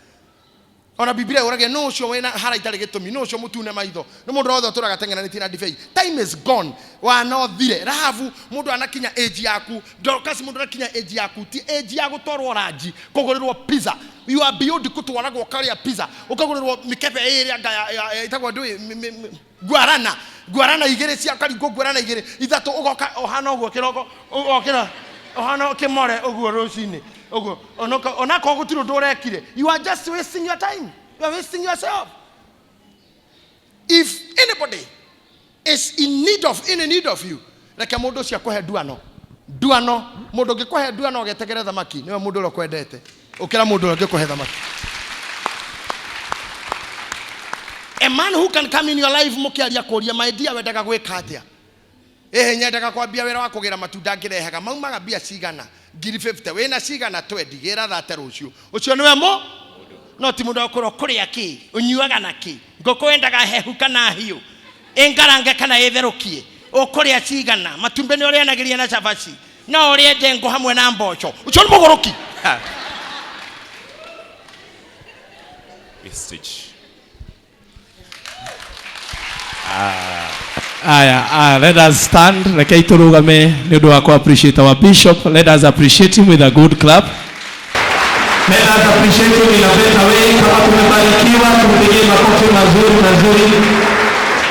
A: Ona Biblia ĩũragia nũ ũcio wĩna hara itarĩ gĩtũmi, nũ ũcio mũtune maitho, nĩ mũndũ wothe ũtũraga teng'eranĩtie na ndibei. Time is gone. Wanothire Rahabu, mũndũ anakinya age yaku, Dorcas, mũndũ anakinya age yaku, ti age ya gũtwarwo ranji, kũgũrĩrwo pizza. You are beyond gũtwaragwo ũkarĩa pizza, ũkagũrĩrwo mĩkebe ĩrĩa anga ya ĩtagwo ndũĩ, guarana, guarana igĩrĩ cia ũkaringwo guarana igĩrĩ ithatũ, ũgoka ũhana ũguo kĩroko, ũgokĩra ũhana kĩmore ũguo rũcinĩ ũguo, onakorwo gũtirĩ ũndũ ũrekire. You are just wasting your time. You are wasting yourself. If anybody is in need of any need of you, reke mũndũ ũcio akũhe nduano. Nduano, mũndũ ũngĩkũhe nduano ũgetegere thamaki, nĩwe mũndũ ũrĩa ũkwendete. Ũkĩra mũndũ ũrĩa ũngĩkũhe thamaki. A man who can come in your life mũkĩaria kũria, my dear, wendaga gwĩka atĩa? Ĩhĩ, nyendaga kwambia wĩra wa kũgĩra matunda ngĩrehaga. Maumaga mbia cigana? Ngiri 50. Wĩna cigana? 20. Gĩra thate rũciũ. Ũcio nĩwe mũ? No ti mũndũ wa kũrĩa kĩ? Ũnyuaga na kĩ? Ngũkũ wendaga hehu kana hiũ? Ĩngarange kana ĩtherũkie? Ũkũrĩa cigana? Matumbĩ nĩ ũrĩanagĩria na cabaci? No ũrĩe ndengũ hamwe na mboco? Ũcio nĩ mũgũrũki.
B: Wastage.
G: Aya, let us stand. Rekei tũrũgame nĩ ũndũ wa kũ appreciate our bishop. Let us appreciate him with a good clap. Let us appreciate him in a better way. Kama tumebarikiwa, tumpigie makofi mazuri mazuri.